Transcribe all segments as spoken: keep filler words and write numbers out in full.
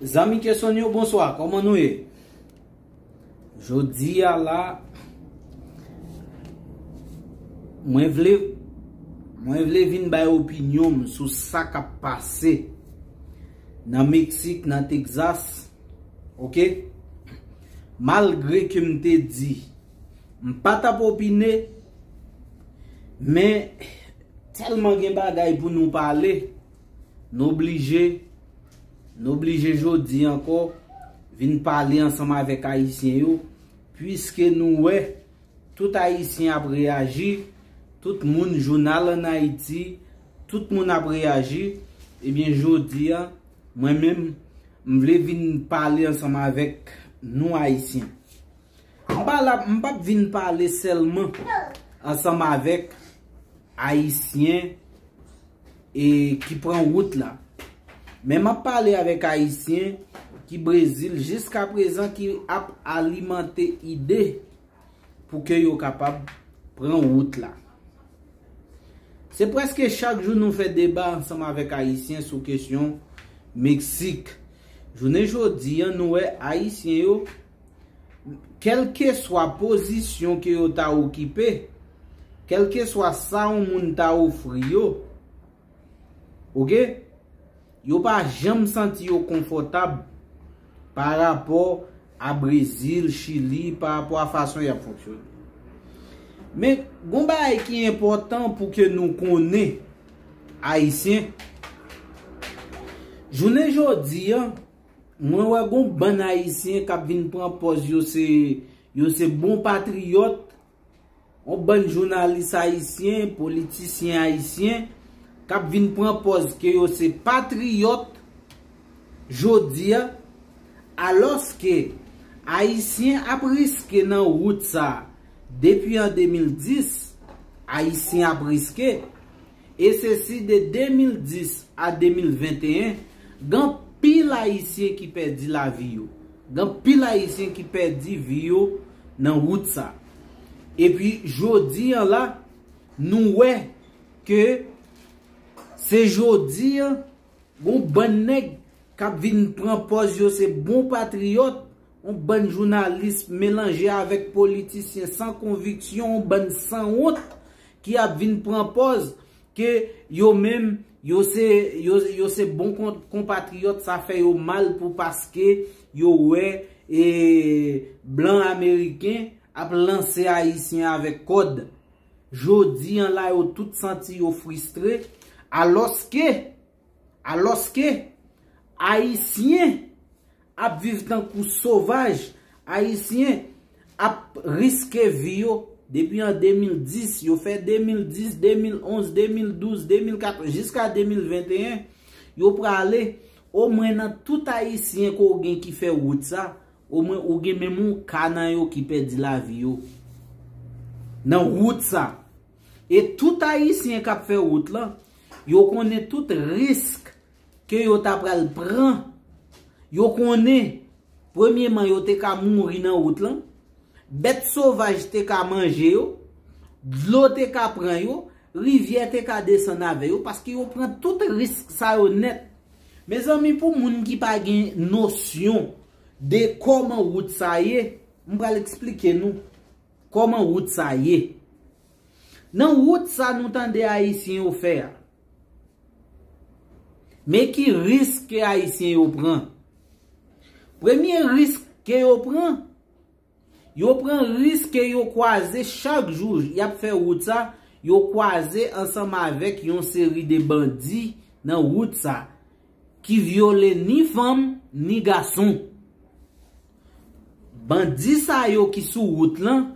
Zanmi Kesonyo, bonswa, kòman nou ye? Jodi a la, mwen vle, mwen vle vin bay opinyon m sou sa k ap pase nan Meksik, nan Texas, oke? Malgre ke m te di, m pa t ap opine, men tèlman gen bagay pou nou pale, nou oblije, nou oblije jodi ankò vin pale ansanm avèk Ayisyen yo, piske nou wè tout Ayisyen ap reyaji, tout moun, jounal ann Ayiti, tout moun ap reyaji. Ebyen, jodi a, mwen menm, m vle vin pale ansanm avèk nou Ayisyen. M pa la, m p ap vin pale sèlman ansanm avèk Ayisyen e ki pran wout la. Men m ap pale avèk Ayisyen ki Brezil jiskaprezan ki ap alimante ide pou ke yo kapab pran wout la. Se prèske chak jou nou fè deba ansanm avèk Ayisyen sou kesyon Meksik. Jounen jodi a, nou wè Ayisyen yo, kèlkeswa pozisyon ke yo ta okipe, kèlkeswa sa yon moun ta ofri yo, oke? Yo pa janm santi yo konfòtab pa rapò a Brezil, Chili, pa rapò a fason y ap fonksyone. Men, gon bagay ki enpòtan pou ke nou konnen, Ayisyen. Jounen jodi a, mwen wè gon bann Ayisyen k ap vin pran pòz yo se, yo se bon patriyòt, yon bann jounalis ayisyen, politisyen ayisyen, k ap vin pran pòz ke yo se patriyòt jodi a, alòske Ayisyen ap riske nan wout sa a depi an de mil dis, Ayisyen ap riske, e se si de de mil dis a de mil venteyen, gen anpil Ayisyen ki pèdi lavi yo. Gen anpil Ayisyen ki pèdi vi yo nan wout sa. Epi jodi an la, nou wè ke se jodi an, gon bann nèg k ap vin pran pòz yo se bon patriyòt, yon bann jounalis melanje avèk politisyen san konviksyon, yon bann sanwont ki ap vin pran pòz ke yo menm, yo se, yo, yo se bon kon-, konpatriyòt, sa fè yo mal pou paske yo wè, e, blan ameriken ap lanse Ayisyen avèk kòd. Jodi an la, yo tout santi yo fristre, alòske, alòske Ayisyen ap viv tankou sovaj, Ayisyen ap riske vi yo depi an de mil dis, yo fè de mil dis, de mil onz, de mil douz, de mil katòz, jiska de mil venteyen, yo prale, omwen nan tout Ayisyen ke w gen ki fè wout sa, omwen ou gen menm yon ka nan yo ki pèdi lavi yo nan wout sa. E tout Ayisyen k ap fè wout lan, yo konnen tout risk ke yo ta pral pran. Yo konnen, premyeman, yo te ka mouri nan wout lan, bèt sovaj te ka manje yo, dlo te ka pran yo, rivyè te ka desann avè yo, paske yo pran tout risk sa yo nèt. Mezanmi, pou moun ki pa gen nosyon de kòman wout sa ye, m pral eksplike nou kòman wout sa ye. Nan wout sa nou tande Ayisyen yo fè a, men ki risk ke Ayisyen yo pran? Premye risk ke yo pran, yo pran risk ke yo kwaze chak jou y ap fè wout sa, yo kwaze ansanm avèk yon seri de bandi nan wout sa, ki vyole ni fanm, ni gason. Bandi sa yo ki sou wout lan,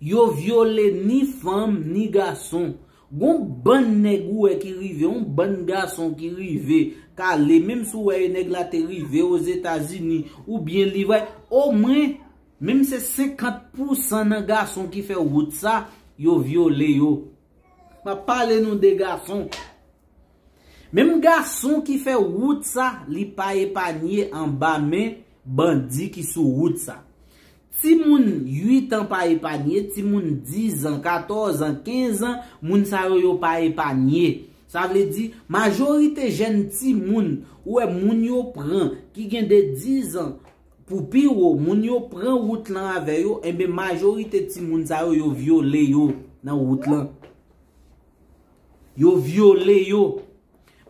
yo vyole ni fanm, ni gason. Gon bann nèg ou wè ki rive, yon bann gason ki rive, kale, menm si w wè nèg la te rive Ozetazini, oubyen li vay, omwen, menm se senkant pousan nan gason ki fè wout sa, yo vyole yo. M ap pale nou de gason. Menm gason ki fè wout sa, li pa epanye anba men bandi ki sou wout sa. Timoun uit an pa epanye, timoun diz an, katòz an, kenz an, moun sa yo, yo pa epanye. Sa vle di, majorite jèn timoun, ou wè moun yo pran, ki gen de diz an pou pi wo, moun yo pran wout lan avè yo, enben majorite timoun sa yo, yo vyole yo nan wout lan. Yo vyole yo.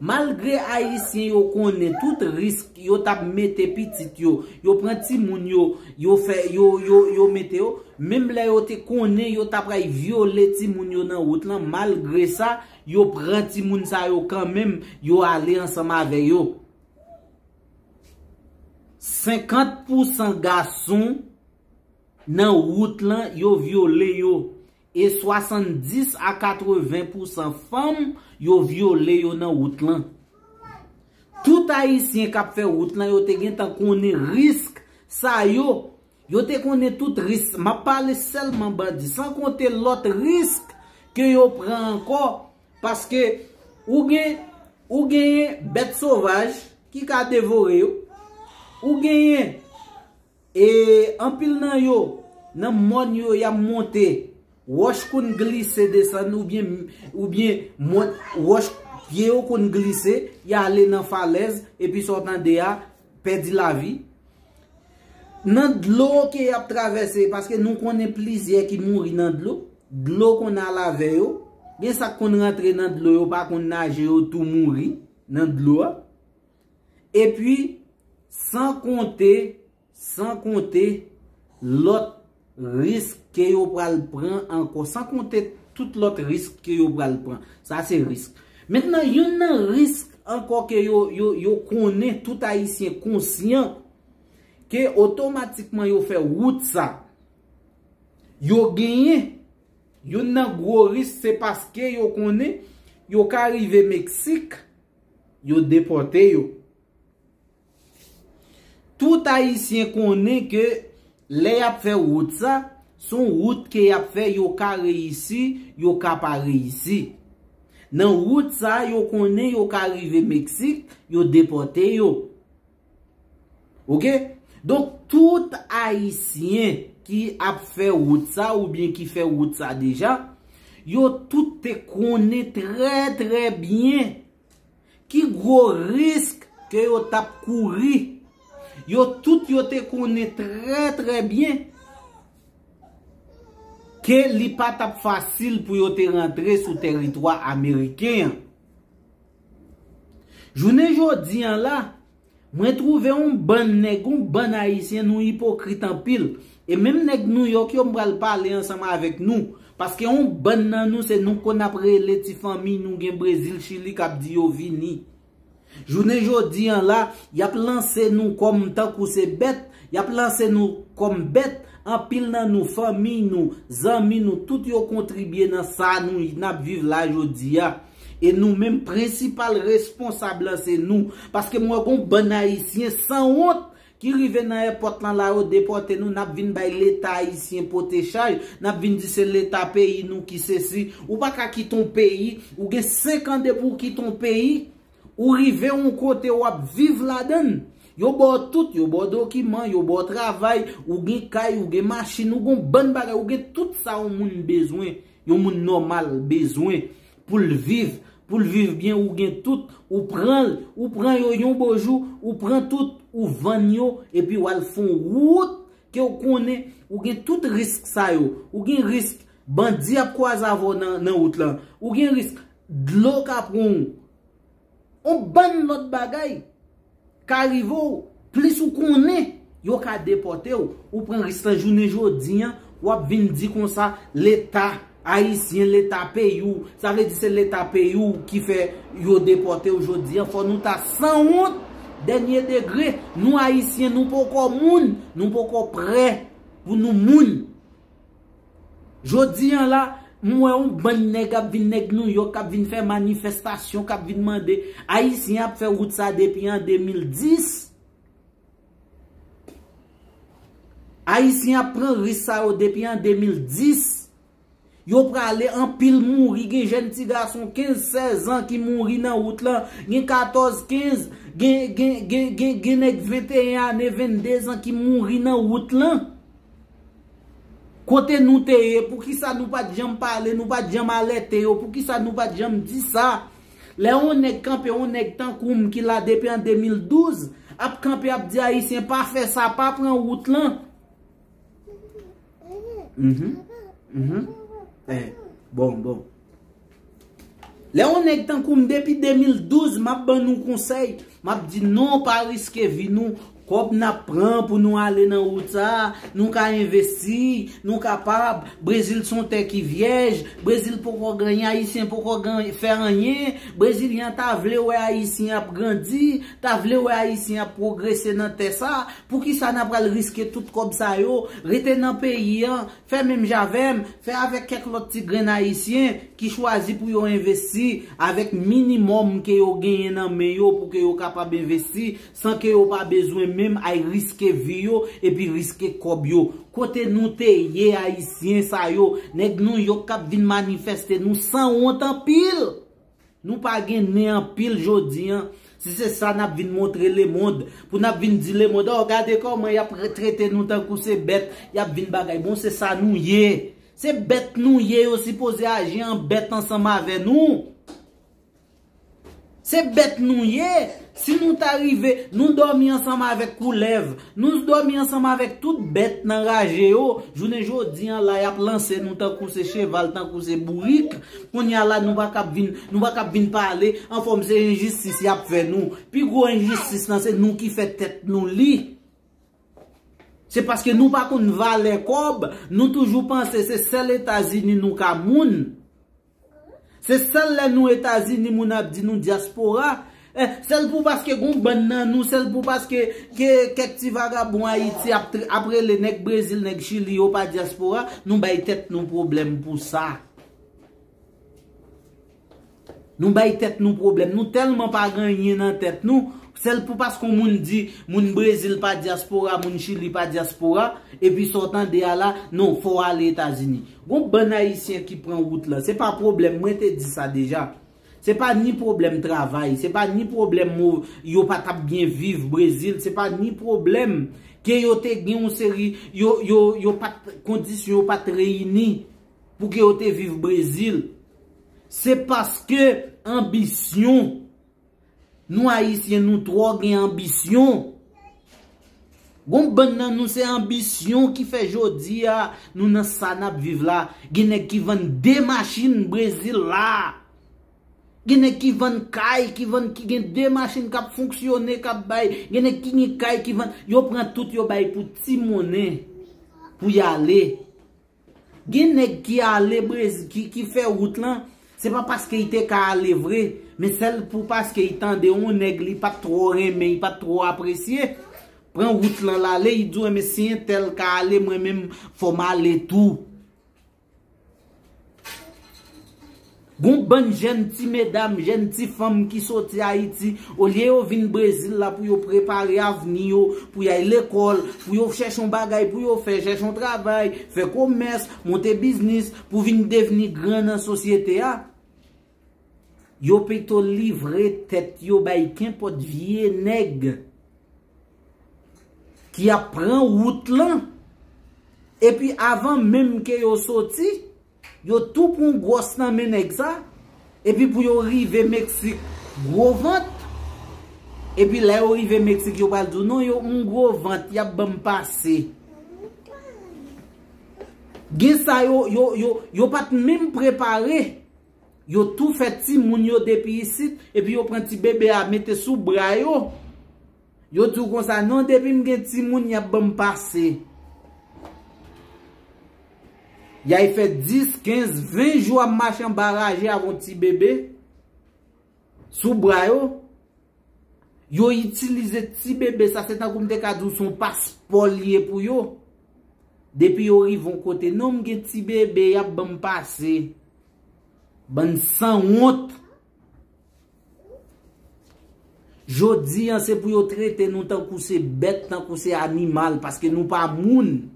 Malgre Ayisyen yo konnen tout risk yo t ap mete pitit yo, yo pran timoun yo, yo fè, yo, yo, yo mete yo, menm lè yo te konnen yo t ap pral vyole timoun yo nan wout lan, malgre sa, yo pran timoun sa yo kanmenm, yo ale ansanm avè yo. Senkant pousan gason nan wout lan, yo vyole yo. E swasanndis a katreven pousan fanm, yo vyole yo nan wout lan. Tout Ayisyen k ap fè wout lan, yo te gentan konnen risk sa yo. Yo te konnen tout risk. M ap pale sèlman bandi, san konte lòt risk ke yo pran ankò. Paske ou gen, ou genyen bèt sovaj ki ka devore yo. Ou genyen E anpil nan yo, nan mòn yo, y ap monte, wòch konn glise desann, oubyen, oubyen mòn, wòch, pye yo konn glise, y ale nan falèz, epi sa w tande a, pèdi lavi. Nan dlo ke y ap travèse, paske nou konnen plizyè ki mouri nan dlo, dlo konn al avè yo, gen sa k konn rantre nan dlo, yo pa konn naje, yo tou mouri nan dlo a. Epi, san konte, san konte lòt risk ke yo pral pran ankò, san konte tout lòt risk ke yo pral pran. Sa se risk. Mentnan, youn nan risk ankò ke yo, yo, yo konnen, tout Ayisyen konsyan ke otomatikman yo fè wout sa, yo genyen youn nan gwo risk, se paske yo konnen yo ka rive Meksik, yo depòte yo. Tout Ayisyen konnen ke lè y ap fè wout sa, se yon wout ke y ap fè, yo ka reyisi, yo ka pa reyisi. Nan wout sa, yo konnen yo ka rive Meksik, yo depòte yo. Oke? Donk, tout Ayisyen ki ap fè wout sa oubyen ki fè wout sa deja, yo tout te konnen trè, trè byen ki gwo risk ke yo t ap kouri. Yo tout yo te konnen trè, trè byen ke li pa t ap fasil pou yo te rantre sou tèritwa ameriken an. Jounen jodi an la, mwen twouve yon bann nèg, yon bann Ayisyen, nou ipokrit anpil. E menm nèg Nouyòk yo, m pral pale ansanm avèk nou. Paske yon bann nan nou, se nou konn ap rele ti fanmiy nou gen Brezil, Chili k ap di yo vini. Jounen jodi an la, y ap lanse nou kòm tankou se bèt, y ap lanse nou kòm bèt, anpil nan nou, fanmiy nou, zanmi nou, tout yo kontribye nan sa nou, n ap viv la jodi a. E nou menm, prensipal responsab lan se nou. Paske m wè gon bann Ayisyen sanwont ki rive nan èpòt lan la, yo depòte nou, n ap vin bay Leta ayisyen pote chaj, n ap vin di se Leta peyi nou ki sesi. Ou pa ka kite yon peyi, ou gen senk an depi w kite yon peyi, ou rive yon kote, w ap viv ladan l. Yo ba w tout, yo ba w dokiman, yo ba w travay, ou gen kay, ou gen machin, ou gen yon bann bagay, ou gen tout sa yon moun bezwen, yon moun nòmal bezwen pou l viv, pou l viv byen, ou gen tout, ou pran l, ou pran yo yon bon jou, ou pran tout, ou vann yo, epi w al fè yon wout ke w konnen, ou gen tout risk sa yo, ou gen risk bandi ap kwaze avè w nan, nan wout lan, ou gen risk dlo ka pran w, yon bann lòt bagay ka rive w, plis ou konnen, yo ka depòte w. Ou pran risk lan jounen jodi an, w ap vin di konsa, Leta ayisyen, Leta peyi w, sa vle di se Leta peyi w ki fè yo depòte w jodi an. Fò nou ta sanwont, dènye degre, nou Ayisyen, nou poko moun, nou poko prè pou nou moun. Jodi an la, m wè yon bann nèg ap vin, nèg Nouyòk k ap vin fè manifestasyon, k ap vin mande. Ayisyen ap fè wout sa depi an de mil dis. Ayisyen ap pran risk sa yo depi an de mil dis. Yo prale, anpil mouri, gen jèn ti gason kenz, sèz an ki mouri nan wout lan, gen katòz, kenz, gen, gen, gen, gen, gen nèg venteyen ane, vennde zan ki mouri nan wout lan. Kote nou te ye? Poukisa nou pa t janm pale, nou pa t janm alète yo? Poukisa nou pa t janm di sa? Lè yon nèg kanpe, yon nèg tankou m ki la depi an de mil douz, ap kanpe ap di Ayisyen pa fè sa, pa pran wout lan. Mhm. Mhm. Eh, bon, bon. Lè yon nèg tankou m depi de mil douz, m ap ban nou konsèy, m ap di non, pa riske vi nou. Kòb n ap pran pou nou ale nan wout sa a, nou ka envesti, nou kapab. Brezil se yon tè ki vyèj. Brezil poko gen, Ayisyen poko gen, fè anyen. Brezilyen an ta vle wè Ayisyen ap grandi, ta vle wè Ayisyen ap pwogrese nan tè sa a. Poukisa n ap pral riske tout kòb sa yo, rete nan peyi an, fè menm jan avè m, fè avèk kèk lòt ti grenn Ayisyen ki chwazi pou yo envesti avèk minimòm ke yo genyen nan men yo pou ke yo kapab envesti san ke yo pa bezwen menm ay riske vi yo epi riske kòb yo. Kote nou te ye Ayisyen sa yo, nèg Nouyòk k ap vin manifeste nou sanwont anpil. Nou pa gen nen anpil jodi an. Si se sa n ap vin montre lemonn, pou n ap vin di lemonn, "Oh, gade kòman y ap re- trete nou tankou se bèt, y ap vin bagay." Bon, se sa nou ye. Se bèt nou ye, yo sipoze aji an bèt ansanm avè nou. Se bèt nou ye. Si nou ta rive, nou dòmi ansanm avèk koulèv, nou dòmi ansanm avèk tout bèt nan raje yo. Jounen jodi an la, y ap lanse nou tankou se cheval, tankou se bourik. Kounye a la, nou pa kab vin, nou pa kab vin pale, anfòm se enjistis y ap fè nou. Pi gwo enjistis lan, se nou ki fè tèt nou li. Se paske nou pa konn valè kòb, nou toujou panse se sèl Etazini nou ka moun. Se sèl lè nou Etazini moun ap di nou dyaspora. Eh, sèl pou paske gon bann nan nou, sèl pou paske ke kèk ti vagabon Ayiti ap, tr- ap rele nèg Brezil, nèg Chili yo pa dyaspora, nou bay tèt nou pwoblèm pou sa. Nou bay tèt nou pwoblèm. Nou tèlman pa gen anyen nan tèt nou, sèl pou paske yon moun di moun Brezil pa dyaspora, moun Chili pa dyaspora, epi sa w tande a la, non, fò w ale Etazini. Gon bann Ayisyen ki pran wout lan. Se pa pwoblèm, mwen te di sa deja. Se pa ni pwoblèm travay, se pa ni pwoblèm mo- yo pa t ap byen viv Brezil, se pa ni pwoblèm ke yo te gen yon seri, yo, yo, yo pa t, kondisyon yo pa t reyini pou ke yo te viv Brezil. Se paske anbisyon. Nou Ayisyen, nou twò gen anbisyon. Gon bann nan nou se anbisyon ki fè jodi a nou nan sa n ap viv la. Gen nèg ki vann de machin Brezil la. Gen nèg ki vann kay, ki vann, ki gen de machin k ap fonksyone, k ap bay. Gen nèg ki gen kay, ki vann. Yo pran tout, yo bay pou ti monnen pou y ale. Gen nèg ki ale Brezil, ki, ki fè wout lan, se pa paske y te ka ale vre, men sèl pou paske y tande yon nèg li pa t twò renmen, y pa t twò apresye, pran wout lan l ale, y di w, "Enben, si entèl ka ale, mwen menm, fò m ale tou." Gon bann jèn ti medam, jèn ti fanm ki soti Ayiti, olye yo vin Brezil la pou yo prepare avni yo, pou y al lekòl, pou yo chèche yon bagay pou yo fè, chèche yon travay, fè komès, monte biznis, pou vin devni gran nan sosyete a, yo pito livre tèt yo bay kenpòt vye nèg ki ap pran wout lan. Epi avan menm ke yo soti, yo tou pran gwòs nan men nèg sa. Epi pou yo rive Meksik, gwo vant. Epi lè yo rive Meksik, yo pral di w, "Non, yo, m gwo vant, y ap ban m pase." Gen sa yo, yo, yo, yo pa t menm prepare. Yo tou fè timoun yo depi isit, epi yo pran ti bebe a mete sou bra yo. Yo di w konsa, "Non, depi m gen timoun, y ap ban m pase." Y ay fè dis, kenz, ven jou ap mache anba raje avè yon ti bebe sou bra yo. Yo itilize ti bebe sa, se tankou m te ka di w se yon paspò l ye pou yo. Depi yo rive yon kote, "Non, m gen ti bebe, y ap ban m pase." Bann sanwont. Jodi an, se pou yo trete nou tankou se bèt, tankou se animal, paske nou pa moun.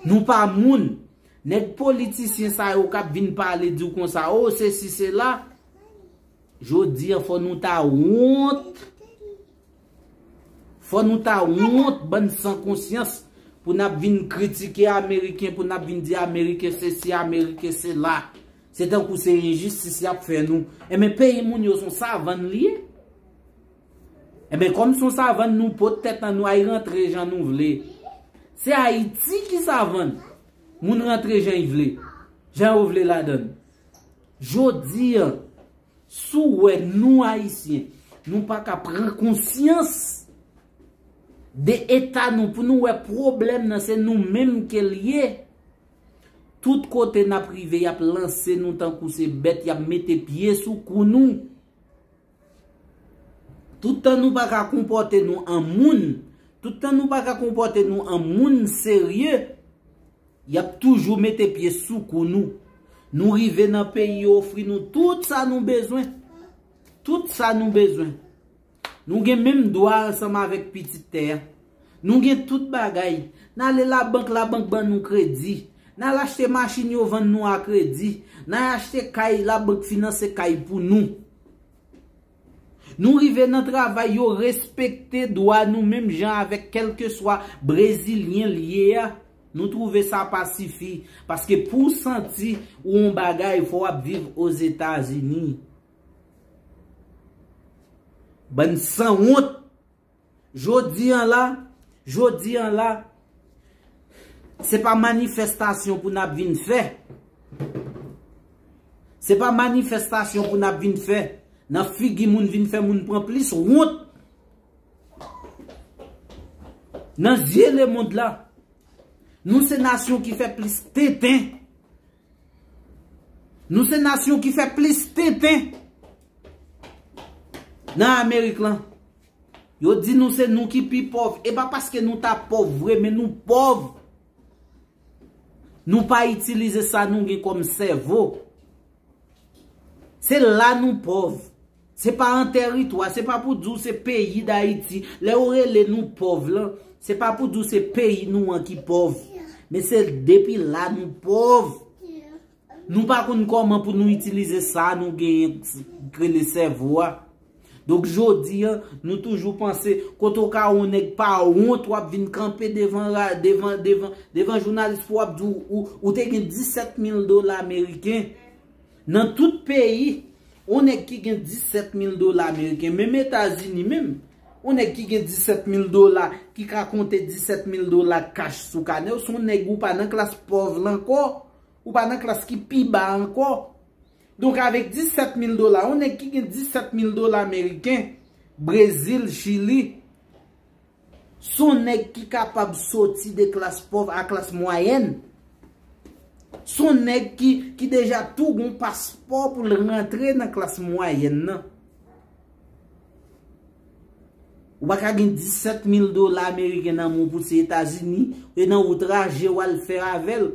Nou pa moun. Nèg politisyen sa yo k ap vin pale, di w konsa, "O, sesi, sela." Jodi an, fò nou ta wont. Fò nou ta wont, bann san konsyans, pou n ap vin kritike Ameriken, pou n ap vin di Ameriken sesi, Ameriken sela. Se tankou se enjistis y ap fè nou. Enben, peyi moun yo se yon savann li ye. Enben, kòm se yon savann, nou pot tèt an, nou ay rantre jan nou vle. Se Ayiti ki savann. Moun rantre jan y vle. Jan yo vle ladann. Jodi an, si w wè nou Ayisyen, nou pa ka pran konsyans de eta nou, pou nou wè pwoblèm nan se nou menm ke l ye. Tout kote n ap rive, y ap lanse nou tankou se bèt, y ap mete pye sou kou nou. Toutan nou pa ka konpòte nou an moun, toutan nou pa ka konpòte nou an moun serye, y ap toujou mete pye sou kou nou. Nou rive nan peyi yo ofri nou tout sa nou bezwen. Tout sa nou bezwen. Nou gen menm dwa ansanm avèk pitit tè a. Nou gen tout bagay. N ale labank, labank ban nou kredi. N al achte machin, yo vann nou a kredi. N al achte kay, labank finanse kay pou nou. Nou rive nan travay, yo respekte dwa nou menm jan avèk kèlkeswa brezilyen l ye a. Nou twouve sa pa sifi. Paske pou w santi ou yon bagay, fò w ap viv Ozetazini. Bann sanwont. Jodi an la, jodi an la, se pa manifestasyon pou n ap vin fè. Se pa manifestasyon pou n ap vin fè. Nan figi moun vin fè moun pran plis wont. Nan zye lemonn la, nou se nasyon ki fè plis tenten. Nou se nasyon ki fè plis tenten nan Amerik lan. Yo di nou se nou ki pi pòv. E pa paske nou ta pòv vre, men nou pòv. Nou pa itilize sa nou gen kòm sèvo. Se la nou pòv. Se pa an tèritwa, se pa pou di w se peyi Dayiti. Lè yo rele nou pòv lan, se pa pou di w se peyi nou an ki pòv. Men se depi la nou pòv. Nou pa konn kòman pou nou itilize sa nou genyen k rele sèvo a. Donk, jodi a, nou toujou panse, kote w ka wè yon nèg pa wont, w ap vin kanpe devan ra-, devan, devan, devan jounalis pou w ap di w, ou, ou te gen disèt mil dola ameriken. Nan tout peyi, yon nèg ki gen disèt mil dola ameriken, menm Etazini menm, yon nèg ki gen disèt mil dola, ki ka konte disèt mil dola kach sou kanè w, se yon nèg ou pa nan klas pòv la ankò. Ou pa nan klas ki pi ba ankò. Donk, avèk disèt mil dola, yon nèg ki gen disèt mil dola ameriken, Brezil, Chili, se yon nèg ki kapab soti de klas pòv a klas mwayèn. Se yon nèg ki, ki deja tou gon paspò pou l rantre nan klas mwayèn nan. Ou pa ka gen disèt mil dola ameriken nan men w pou se Etazini, e nan ou traje w al fè avè l.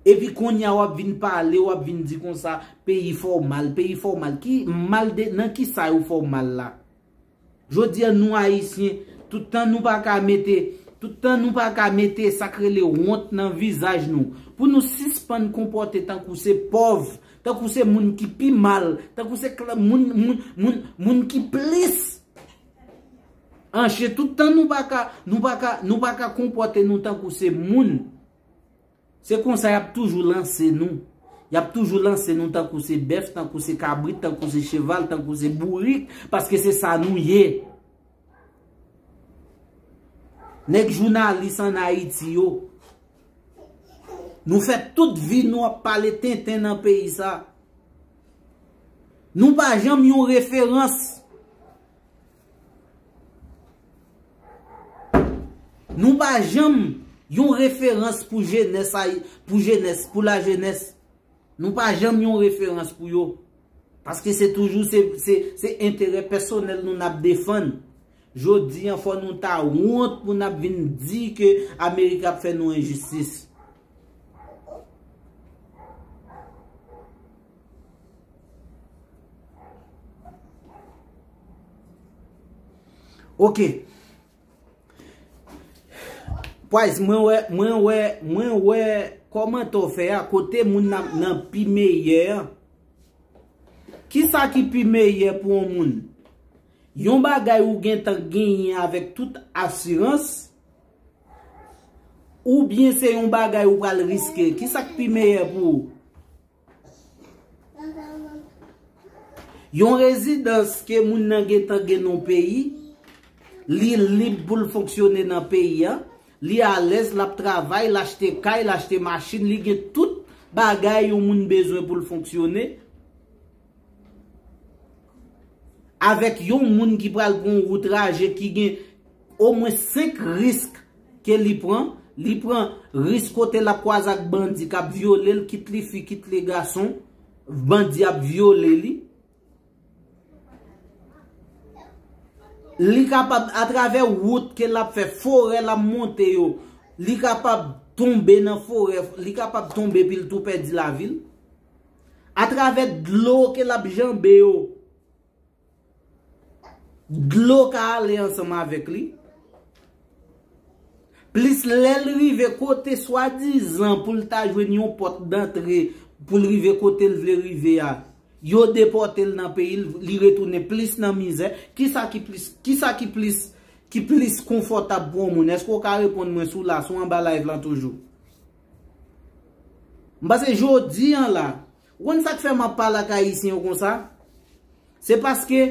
Epi kounye a w ap vin pale, w ap vin di konsa, peyi fè w mal, peyi fè w mal. Ki mal de, nan ki sa yo fè w mal la? Jodi a nou Ayisyen, tout tan nou pa ka mete, tout tan nou pa ka mete sa k rele wont nan vizaj nou. Pou nou sispann konpòte tankou se pòv, tankou se moun ki pi mal, tankou se kla-, moun, moun, moun, moun ki plis anche. Tout tan nou pa ka, nou pa ka, nou pa ka konpòte nou tankou se moun. Se konsa y ap toujou lanse nou. Y ap toujou lanse nou tankou se bèf, tankou se kabrit, tankou se cheval, tankou se bourik, paske se sa nou ye. Nèg jounalis ann Ayiti yo, nou fè tout vi nou ap pale tenten nan peyi sa. Nou pa janm yon referans. Nou pa janm yon referans pou jenès, pou jenès, pou lajenès. Nou pa janm yon referans pou yo. Paske se toujou se, se, se enterè pèsonèl nou n ap defann. Jodi a, fò nou ta wont pou n ap vin di ke Amerik ap fè nou enjistis. Ok. Pwaz, mwen wè, mwen wè, mwen wè kòmantè w fè a, kote moun nan, nan pi meyè an. Kisa ki pi meyè pou yon moun? Yon bagay ou gentan genyen avèk tout asirans, oubyen se yon bagay ou pral riske? Kisa k pi meyè pou ou? Yon rezidans ke moun nan gentan gen nan peyi, li lib pou l fonksyone nan peyi a, li alèz, l ap travay, l achte kay, l achte machin, li gen tout bagay yon moun bezwen pou l fonksyone. Avèk yon moun ki pral pran yon wout raje ki gen omwen senk risk ke li pran, li pran risk kote l ap kwaze ak bandi k ap vyole l, kit li fi, kit li gason, bandi ap vyole li. Li kapab, atravè wout ke l ap fè, forè l ap monte yo, li kapab tonbe nan forè, li kapab tonbe epi l tou pèdi lavi l. Atravè dlo ke l ap janbe yo, dlo ka ale ansanm avèk li. Plis lè l rive kote swadizan pou l ta jwenn yon pòt dantre, pou l rive kote l vle rive a, yo depòte l nan peyi l, li retounen plis nan mizè. Kisa ki plis, kisa ki plis, ki plis konfòtab pou yon moun? Èske w ka reponn mwen sou la, sou anba live lan toujou? M panse jodi an la, ou konn sa k fè m ap pale ak Ayisyen yo konsa? Se paske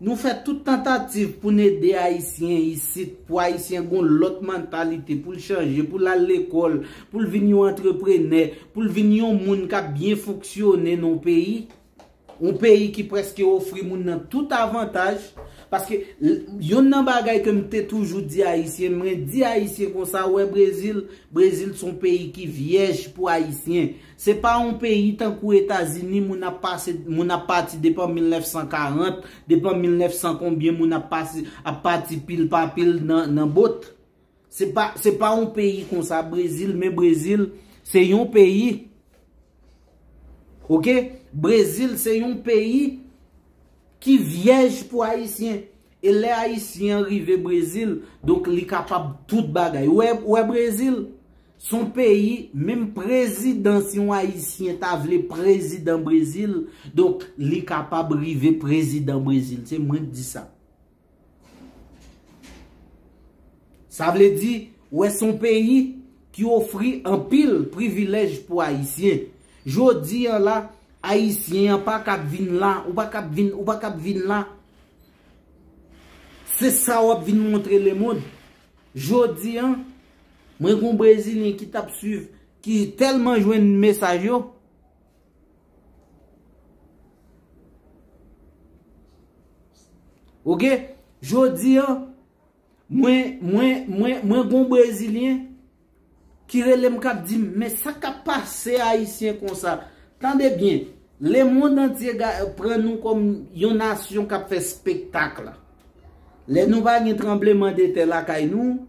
nou fè tout tantativ pou n ede Ayisyen isit, pou Ayisyen gon lòt mantalite, pou l chanje, pou l al lekòl, pou l vin yon antreprenè, pou l vin yon moun k ap byen fonksyone nan yon peyi. Yon peyi ki prèske ofri moun nan tout avantaj. Paske l-, yonn nan bagay ke m te toujou di Ayisyen, mwen di Ayisyen konsa, wè Brezil, Brezil se yon peyi ki vyèj pou Ayisyen. Se pa yon peyi tankou Etazini, moun ap pase, moun ap pati depi an mil nèf san karant, depi an mil nèf san konbyen, moun ap pase, ap pati pil pa pil nan, nan bot. Se pa, se pa yon peyi konsa, Brezil, men Brezil, se yon peyi. Oke? Brezil, se yon peyi ki vyèj pou Ayisyen. E lè Ayisyen an rive Brezil, donk li kapab tout bagay. Ou wè, ou wè Brezil, se yon peyi, menm prezidan, si yon Ayisyen ta vle prezidan Brezil, donk li kapab rive prezidan Brezil. Se mwen k di sa. Sa vle di, ou wè se yon peyi ki ofri anpil privilèj pou Ayisyen. Jodi an la, Ayisyen an pa kab vin la, ou pa kab vin, ou pa kab vin la. Se sa w ap vin montre lemonn. Jodi an, mwen gon Brezilyen ki t ap swiv, ki tèlman jwenn mesaj yo. Oke? Jodi an, mwen, mwen, mwen, mwen gon Brezilyen ki rele m k ap di m, "Men sa k ap pase Ayisyen konsa?" Tande byen, lemonn antye ga-, pran nou kòm yon nasyon k ap fè spektak la. Lè nou pa gen tranbleman de tè lakay nou,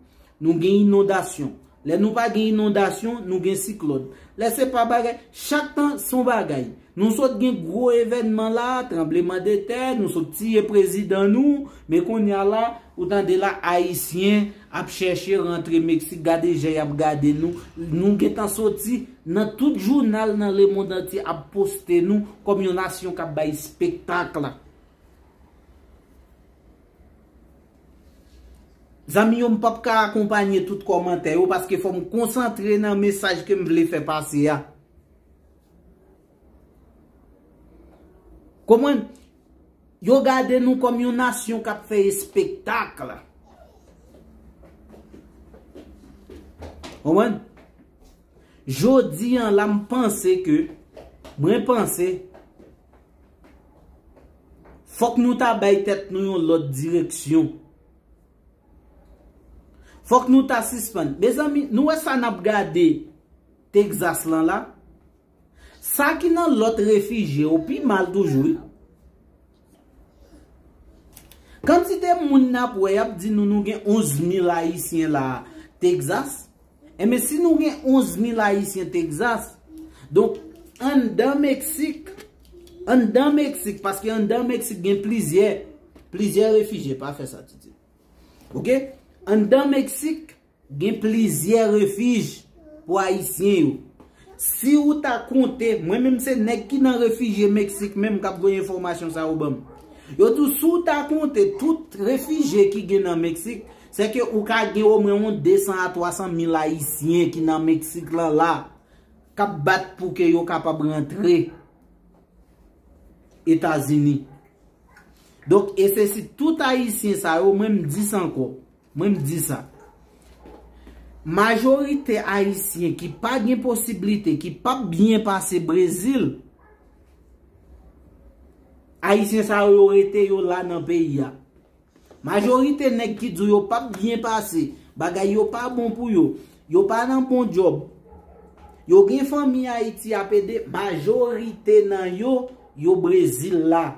nou gen inondasyon. Lè nou pa gen inondasyon, nou gen siklòn. Lè se pa bagay, chak tan se yon bagay. Nou sot gen gwo evènman la, tranbleman de tè, nou sot tiye prezidan nou, men kounye a la, ou tande la, Ayisyen ap chèche rantre Meksik, gade jan y ap gade nou. Nou gentan soti nan tout jounal nan lemonn antye ap poste nou kòm yon nasyon k ap bay spektak la. Zanmi yo, m p ap ka akonpanye tout kòmantè yo paske fò m konsantre nan mesaj ke m vle fè pase a. Konprann? Yo gade nou kòm yon nasyon k ap fè espektak. Konprann? Jodi an la, m panse ke, mwen panse, fòk nou ta bay tèt nou yon lòt direksyon. Fòk nou ta sispann. Mezanmi, nou wè sa n ap gade Texas lan la? Sa ki nan lòt refijye yo pi mal toujou, wi. Kantite moun n ap wè, y ap di nou, nou gen onz mil Ayisyen la Texas. Enben, si nou gen onz mil Ayisyen Texas, donk, anndan Meksik, anndan Meksik, paske anndan Meksik gen plizyè, plizyè refijye, pa fè sa, Titi. Oke? Anndan Meksik, gen plizyè refij pou Ayisyen yo. Si ou ta konte, mwen menm se nèg ki nan refijye Meksik menm k ap voye enfòmasyon sa yo ban m. Yo di w si w ta konte tout refijye ki gen nan Meksik, sèke ou ka gen omwen yon de san a twa san mil Ayisyen ki nan Meksik lan la, k ap bat pou ke yo kapab rantre. Etazini. Donk, e se si tout Ayisyen sa yo, mwen m di sa ankò, mwen m di sa. Majorite Ayisyen ki pa gen posiblite, ki p ap byen pase Brezil, Ayisyen sa yo, yo rete yo la nan peyi a. Majorite nèg ki di w yo p ap byen pase, bagay yo pa bon pou yo, yo pa nan bon djòb, yo gen fanmi Ayiti ap ede, majorite nan yo, yo Brezil la.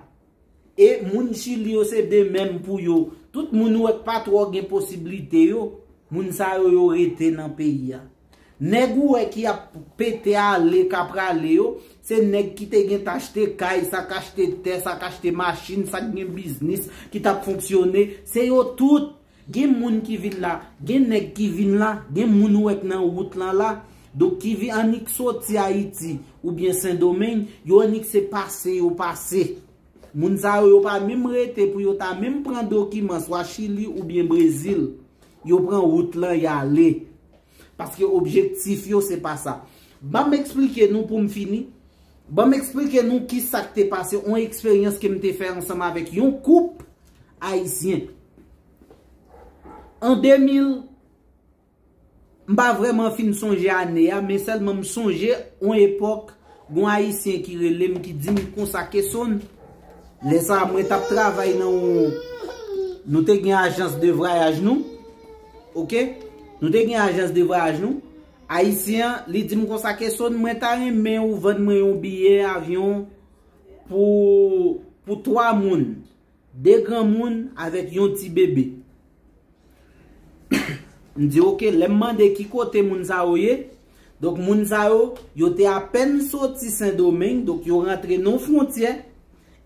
E moun Chili yo se de menm pou yo. Tout moun ou wè k pa twò gen posiblite yo, moun sa yo, yo rete nan peyi a. Nèg ou wè ki ap pete ale, k ap prale yo, se nèg ki te gen t achte kay, sa k achte tè, sa k achte machin, sa k gen biznis, ki t ap fonksyone. Se yo tout. Gen moun ki vin la, gen nèg ki vin la, gen moun ou wè k nan wout lan la. Donk ki vin annik soti Ayiti oubyen Sendomeng, yo annik se pase yo pase. Moun sa yo, yo pa menm rete pou yo ta menm pran dokiman swa Chili oubyen Brezil. Yo pran wout lan, y ale. Paske objektif yo, se pa sa. Ban m eksplike nou pou m fini. Ban m eksplike nou ki sa k te pase, yon eksperyans ke m te fè ansanm avèk yon koup ayisyen. An de mil, m pa vrèman fin sonje ane a, men sèlman m sonje yon epòk, gon Ayisyen ki rele m, ki di m konsa, Kesonn, lè sa a, mwen t ap travay nan yon, nou te gen ajans de vwayaj nou, oke? Nou te gen ajans de vwayaj nou. Ayisyen an, li di m konsa, Kesonn, mwen ta renmen ou vann mwen yon biyè avyon pou, pou twa moun, de granmoun avèk yon ti bebe. M di, oke, lè m mande ki kote moun sa yo ye, donk moun sa yo, yo te apèn soti Sendomeng, donk yo rantre nan fwontyè,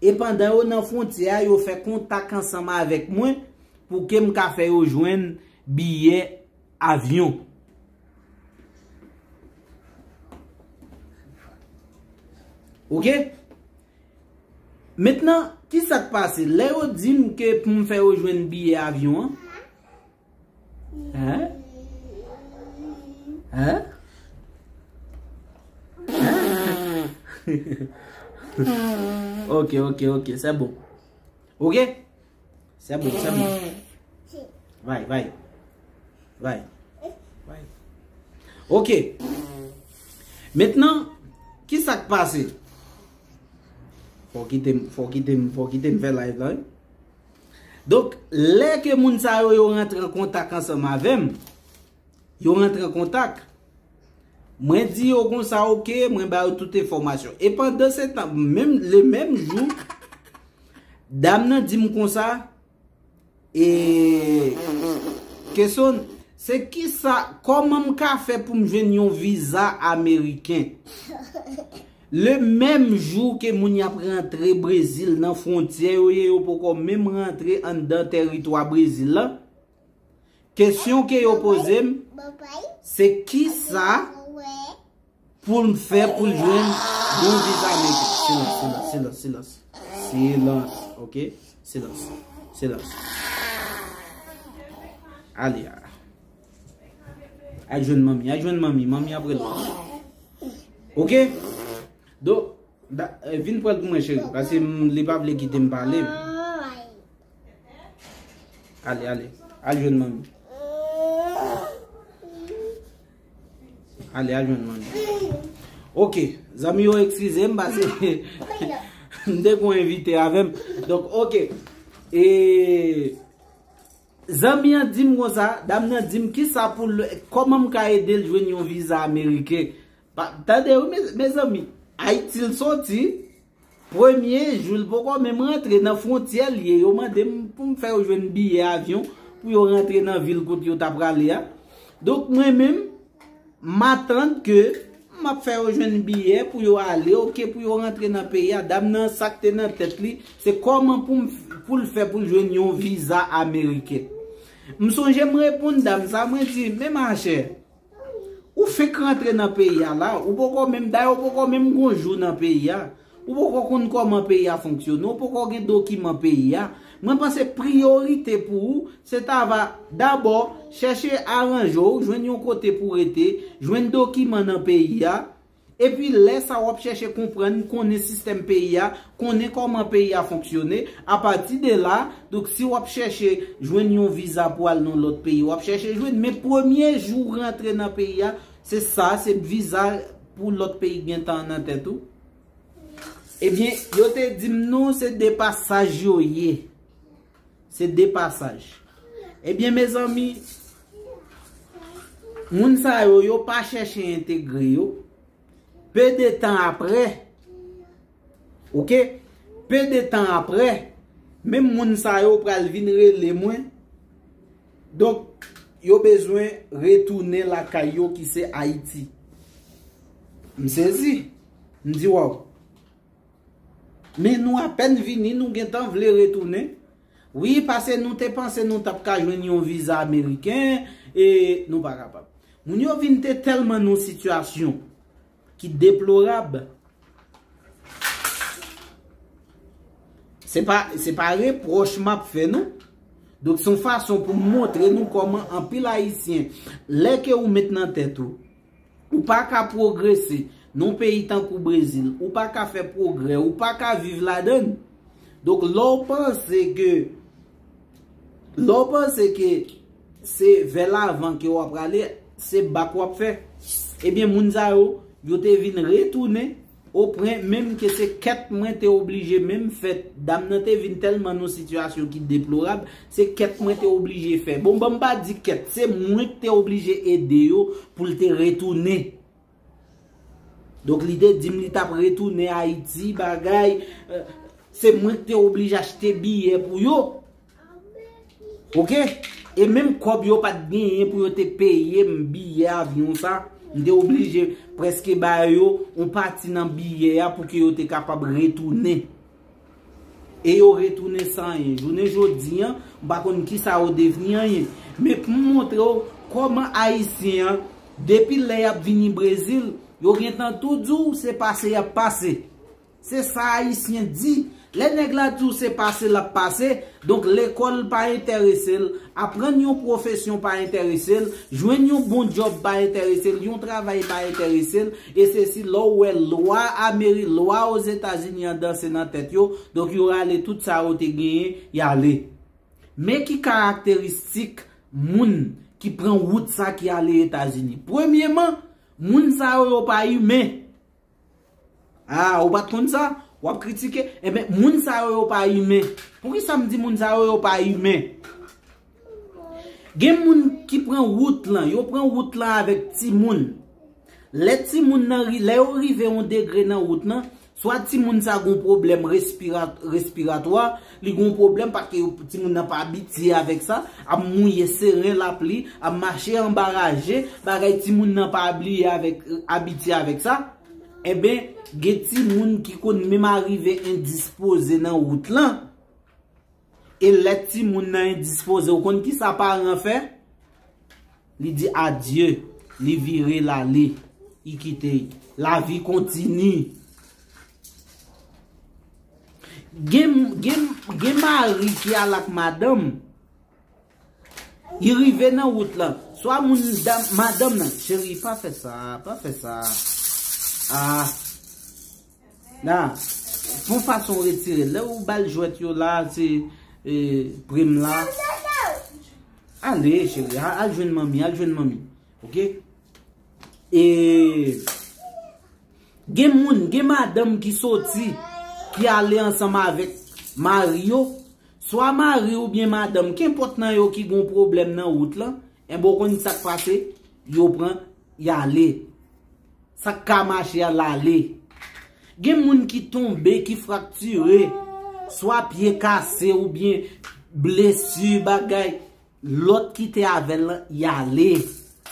e pandan yo nan fwontyè a, yo fè kontak ansanm avèk mwen pou ke m ka fè yo jwenn biyè avyon. Oke? Mentnan, ki sa k pase? Lè yo di m ke pou m fè yo jwenn biyè avyon an, Hein? Hein? Hein? Ok, ok, ok, c'est bon. Ok? C'est bon, c'est bon. Vai, vai. Vai. Vai. Ok. Mentnan, ki sa k pase? Fò kite m, fò kite m, fò kite m fè live la, wi. Donk, lè ke moun sa yo, yo rantre an kontak ansanm avè m, yo rantre an kontak, mwen di yo konsa, ok, mwen ba yo tout enfòmasyon. E pandan se tan, menm, le menm jou, dam nan di m konsa, e, Kesonn, se kisa, kòman m ka fè pou m jwenn yon viza ameriken? Le menm jou ke moun y ap rantre Brezil nan fwontyè yo ye, yo poko menm rantre anndan tèritwa Brezil la. Kesyon ke yo poze m, se kisa pou l fè pou l jwenn yon viza ameriken? Silans, silans, silans, silans. Silans, ok? Silans, silans. Ale a. Al jwenn manmi, al jwenn manmi, manmi ap rele w. Ok? Donk, da, eh, vin pran l pou mwen, cheri, paske m, li pa vle kite m pale. Ale, ale, al jwenn manmi. Ale, al jwenn manmi. Ok, zanmi yo, eskize m, paske m te gon envite avè m. Donk, ok. E, zanmi an di m konsa, dam nan di m kisa pou l, kòman m ka ede l jwenn yon viza ameriken. Pa, tande wi, me, mezanmi, Ayiti l soti, premye jou l poko menm rantre nan fwontyè l ye, yo mande m pou m fè yo jwenn biyè avyon pou yo rantre nan vil kote yo ta prale a. Donk mwen menm, m atann ke m ap fè yo jwenn biyè pou yo ale, ok, pou yo rantre nan peyi a. Dam nan, sa k te nan tèt li, se kòman pou m, pou l fè pou l jwenn yon viza ameriken. M sonje m reponn dam sa, mwen di, men machè, ou fenk rantre nan peyi a la, ou poko menm, dayè ou poko menm gon jou nan peyi a. Ou poko konn kòman peyi a fonksyone, ou poko gen dokiman peyi a. Mwen panse priyorite pou ou, se ta va dabò chèche aranje w, jwenn yon kote pou rete, jwenn dokiman nan peyi a, Epi lè sa w ap chèche konprann, konnen sistèm peyi a, konnen kòman peyi a fonksyone. Apati de la, donk si w ap chèche jwenn yon viza pou al nan lòt peyi, w ap chèche jwenn. Men premye jou w rantre nan peyi a, se sa, se viza pou lòt peyi gentan nan tèt ou. Ebyen, yo te di m non, se de pasaj yo ye. Se de pasaj. Ebyen, mezanmi, moun sa yo, yo pa chèche entegre yo. Pe de tan apre, oke? Pe de tan apre, menm moun sa yo pral vin rele mwen. Donk, yo bezwen retounen lakay yo ki se Ayiti. M sezi. M di, waw. Men nou apèn vini, nou gentan vle retounen. Wi, paske nou te panse nou t ap ka jwenn yon viza ameriken, e nou pa kapab. Moun yo vin te tèlman nan yon sitiyasyon ki deplorab. Se pa, se pa repwòch m ap fè nou. Donk, se yon fason pou m montre nou kòman anpil Ayisyen, lè ke ou met nan tèt ou, ou pa ka pwogrese nan yon peyi tankou Brezil, ou pa ka fè pwogrè, ou pa ka viv ladan l. Donk, lè w panse ke, lè w panse ke se vè lavan ke w ap prale, se bak w ap fè. Ebyen, moun sa yo, yo te vin retounen o pwen menm ke se kèt mwen te oblije menm fè. Dam nan te vin tèlman nan yon sitiyasyon ki deplorab, se kèt mwen te oblije fè. Bon, ban m pa di kèt, se mwen ki te oblije ede yo pou l te retounen. Donk, li te di m li t ap retounen Ayiti, bagay, eh, se mwen ki te oblije achte biyè pou yo. Oke? E menm kòb yo pa t genyen pou yo te peye m biyè avyon sa, m te oblije prèske ba yo yon pati nan biyè a pou ke yo te kapab retounen. E yo retounen san anyen. Jounen jodi a, m pa konn kisa yo devni anyen. Men pou m montre w kòman Ayisyen an, depi lè y ap vini Brezil, yo gentan tou di w se pase y ap pase. Se sa Ayisyen di. Lè nèg la di w se pase l ap pase, donk lekòl pa enterese l, aprann yon pwofesyon pa enterese l, jwenn yon bon djòb pa enterese l, yon travay pa enterese l, e se si lè w wè lwa Ameri-, lwa Ozetazini an danse nan tèt yo, donk yo rale tout sa yo te genyen, y ale. Men ki karakteristik moun ki pran wout sa ki ale Etazini. Premyeman, moun sa yo, yo pa imen. Ah, ou pa t konn sa? W ap kritike? Enben, moun sa yo, yo pa imen. Poukisa m di moun sa yo, yo pa imen? Gen moun ki pran wout lan, yo pran wout lan avèk timoun. Lè timoun nan ri-, lè yo rive yon degre nan wout lan, swa timoun sa gon pwoblèm respira-, respiratwa, li gon pwoblèm paske yo, timoun nan pa abitye avèk sa, ap mouye seren lapli, ap mache anba raje, bagay timoun nan pa abliye avèk, abitye avèk sa. Enben, gen timoun ki konn menm arive endispoze nan wout lan. E lè timoun nan endispoze, ou konn kisa paran fè? Li di adye, li vire l ale, li kite l. Lavi kontini. Gen, gen, gen mari ki al ak madanm, li rive nan wout lan. Swa moun dam, madanm nan, cheri, pa fè sa, pa fè sa. Ah. La, fon fason retire. Lè ou ba l jwèt yo la, se, e, prim la. Ale, cheri, a-, al jwenn manmi, al jwenn manmi. Oke? E gen moun, gen madanm ki soti, ki ale ansanm avèk mari yo. Swa mari oubyen madanm, kenpòt nan yo ki gon pwoblèm nan wout lan, enben, ou konn sa k pase, yo pran, y ale. Sa k ka mache a, l ale. Gen moun ki tonbe, ki fraktire, swa pye kase oubyen blesi, bagay. Lòt ki te avè l lan, y ale.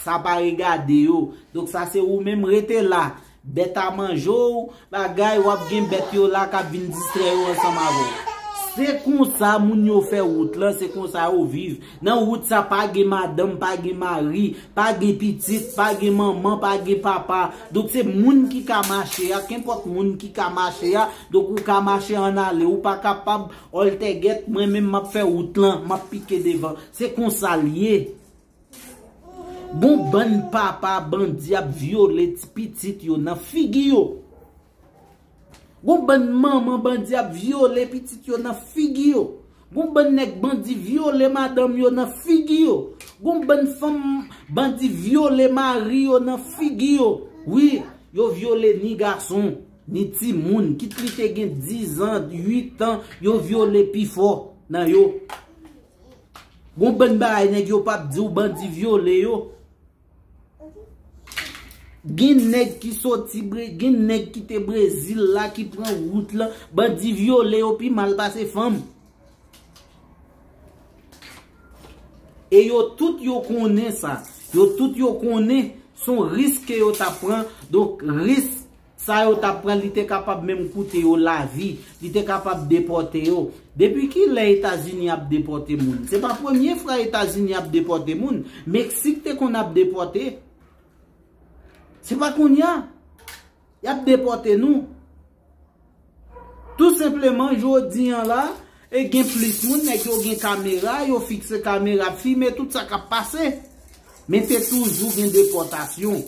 Sa pa regade yo. Donk, sa se ou menm, rete la. Bèt a manje w, bagay, w ap gen bèt yo la k ap vin distrè yo ansanm avè w. Se konsa moun yo fè wout lan, se konsa yo viv. Nan wout sa, pa gen madanm, pa gen mari, pa gen pitit, pa gen manman, pa gen papa. Donk, se moun ki ka mache a, kenpòt moun ki ka mache a. Donk, ou ka mache ann ale, ou pa kapab, òltègèt, mwen menm m ap fè wout lan, m ap pike devan. Se konsa l ye. Gon bann papa bandi ap vyole ti pitit yo nan figi yo. Gon bann manman bandi ap vyole pitit yo nan figi yo. Gon bann nèg bandi vyole madanm yo nan figi yo. Gon bann fanm bandi vyole mari yo nan figi yo. Wi, yo vyole ni gason, ni timoun, kit li te gen diz an, uit an, yo vyole pifò nan yo. Gon bann bagay nèg yo p ap di w bandi vyole yo. Gen nèg ki soti Bre-, gen nèg ki te Brezil la ki pran wout lan, bandi vyole yo pi mal pase fanm. E yo tout yo konnen sa. Yo tout yo konnen se yon risk ke yo t ap pran. Donk, risk sa yo t ap pran, li te kapab menm koute yo lavi. Li te kapab depòte yo. Depi kilè Etazini ap depòte moun? Se pa premye fwa Etazini ap depòte moun. Meksik te konn ap depòte. Se pa kounye a y ap depòte nou. Tou senpleman, jodi an la, e gen plis moun, nèg yo gen kamera, yo fikse kamera, ap filme tout sa k ap pase. Men te toujou gen depòtasyon.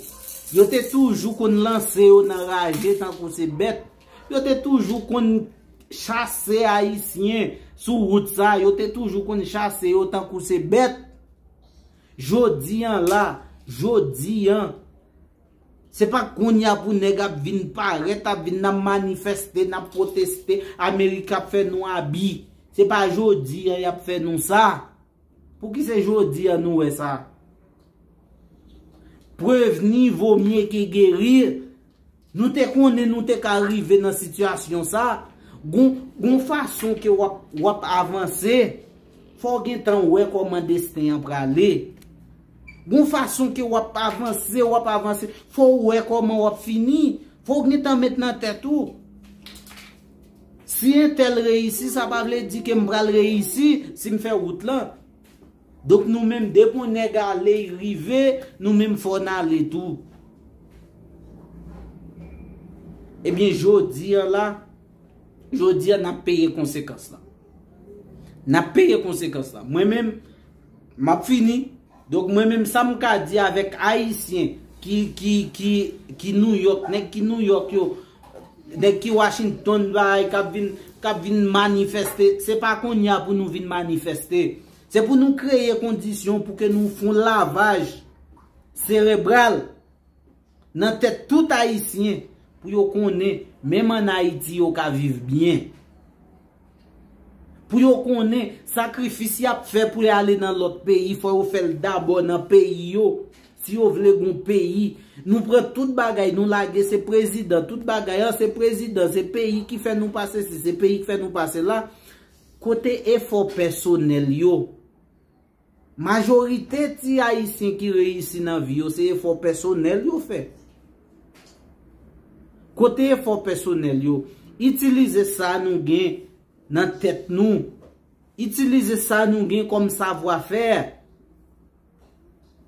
Yo te toujou konn lanse yo nan raje tankou se bèt. Yo te toujou konn chase Ayisyen sou wout sa. Yo te toujou konn chase yo tankou se bèt. Jodi an la, jodi an, se pa kounye a pou nèg ap vin parèt, ap vin n ap manifeste, n ap pwoteste, Amerik ap fè nou abi. Se pa jodi an y ap fè nou sa. Pouki se jodi an nou wè sa? Prevni vo mye ke geri. Nou te konnen nou te ka rive nan sitiyasyon sa. Gon, gon fason ke w ap, w ap avanse, fò w gentan wè kòman desten an prale. Gon fason ke w ap avanse, w ap avanse, fò w wè kòman w ap fini. Fò w gentan met nan tèt ou, si entèl reyisi, sa pa vle di ke m pral reyisi si m fè wout lan. Donk, nou menm, depi yon nèg ale, y rive, nou menm, fò n ale tou. Ebyen, jodi an la, jodi an, n ap peye konsekans lan. N ap peye konsekans lan. Mwen menm, m ap fini. Donk, mwen menm, sa m ka di avèk Ayisyen ki, ki, ki, ki Nouyòk, nèg ki Nouyòk yo, nèg ki Washington, bagay, k ap vin, k ap vin manifeste, se pa kounye a pou nou vin manifeste. Se pou nou kreye kondisyon pou ke nou fè yon lavaj serebral nan tèt tout Ayisyen, pou yo konnen, menm ann Ayiti, yo ka viv byen. Pou yo konnen, sakrifis y ap fè pou y ale nan lòt peyi, fò yo fè l dabò nan peyi yo. Si yo vle gon peyi, nou pran tout bagay, nou lage, se prezidan, tout bagay an, se prezidan, se peyi ki fè nou pa sesi, se peyi ki fè nou pa sela. Kote efò pèsonèl yo? Majorite ti Ayisyen ki reyisi nan vi yo, se efò pèsonèl yo fè. Kote efò pèsonèl yo? Itilize sa nou gen nan tèt nou. Itilize sa nou gen kòm savwafè.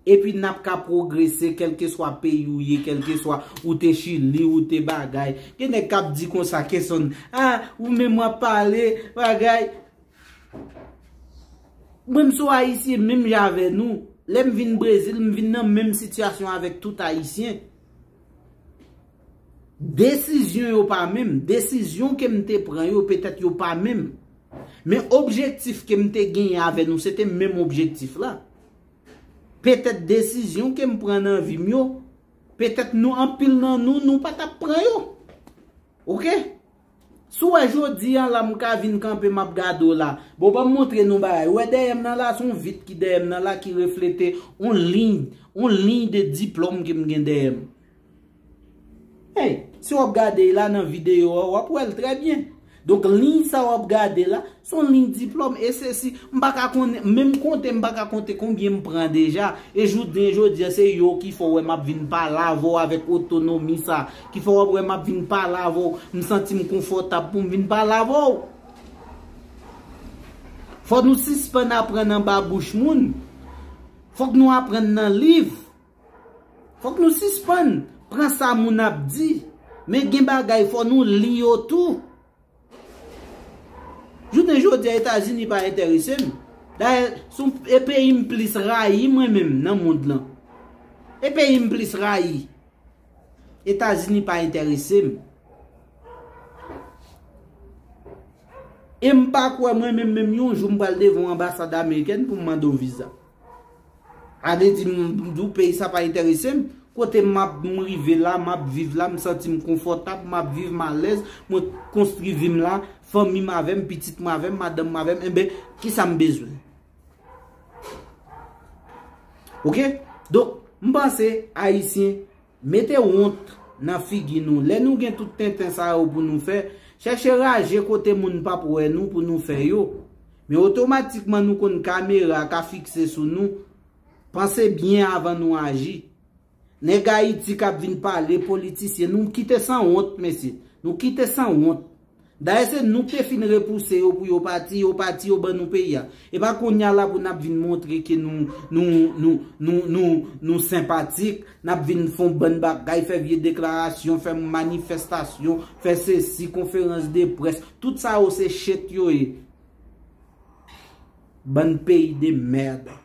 Epi n ap ka pwogrese, kèlkeswa peyi w ye, kèlkeswa ou te Chili, ou te bagay. Gen nèg k ap di konsa, kesonn, a, ou menm w ap pale, bagay. Mwen, m se yon Ayisyen menm jan avè nou. Lè m vin Brezil, m vin nan menm sitiyasyon avèk tout Ayisyen. Desizyon yo pa menm. Desizyon ke m te pran yo, petèt yo pa menm. Men objektif ke m te genyen avè nou, se te menm objektif la. Petèt desizyon ke m pran nan vi m yo, petèt nou, anpil nan nou, nou pa t ap pran yo. Oke? Si w wè jodi an la, m ka vin kanpe, m ap gade w la. Bon, ban m montre nou bagay. Ou wè dèyè m nan la, se yon vit ki dèyè m nan la, ki reflete yon liy, yon liy de diplòm ke m gen dèyè m. Hey, si w ap gade la nan videyo a, w ap wè l trè byen. Donk, liy sa w ap gade la, se yon liy diplòm, e sesi, m pa ka konnen, menm konte, m pa ka konte konbyen m pran deja. E jounen jodi a, se yo ki fè w wè m ap vin pale avè w avèk otonomi sa, ki fè w ap wè m ap vin pale avè w, m santi m konfòtab pou m vin pale avè w. Fò nou sispann aprann anba bouch moun. Fòk nou aprann nan liv. Fòk nou sispann pran sa moun ap di. Men gen bagay, fò nou li yo tou. Jounen jodi a, Etazini pa enterese m. Dayè, se yon, e peyi m plis rayi mwen menm nan mond lan. E peyi m plis rayi. Etazini pa enterese m. E m pa kwè mwen menm, menm yon jou m pral devan yon anbasad amerikèn pou m mande yon viza. A vle di, m di w peyi sa pa enterese m. Kote m ap, m rive la, m ap viv la, m santi m konfòtab, m ap viv m alèz, mwen konstwi vi m la, fanmi m avè m, pitit mwen avè m, madanm mwen avè m, enben, kisa m bezwen? Oke? Donk, m panse, Ayisyen, mete wont nan figi nou. Lè nou gen tout tenten sa yo pou nou fè, chèche raje kote moun p ap wè nou pou nou fè yo. Men otomatikman nou konn kamera ka fikse sou nou. Panse byen avan nou aji. Nèg Ayiti k ap vin pale, politisyen, nou kite sanwont, mesye. Nou kite sanwont. Dayè se nou k te fin repouse yo pou yo pati, yo pati, yo ban nou peyi a. E pa kounye a la pou n ap vin montre ke nou, nou, nou, nou, nou, nou senpatik, n ap vin fè yon bann bagay, fè vye deklarasyon, fè manifestasyon, fè sesi, konferans de près. Tout sa yo se shit yo ye. Bann peyi de merde.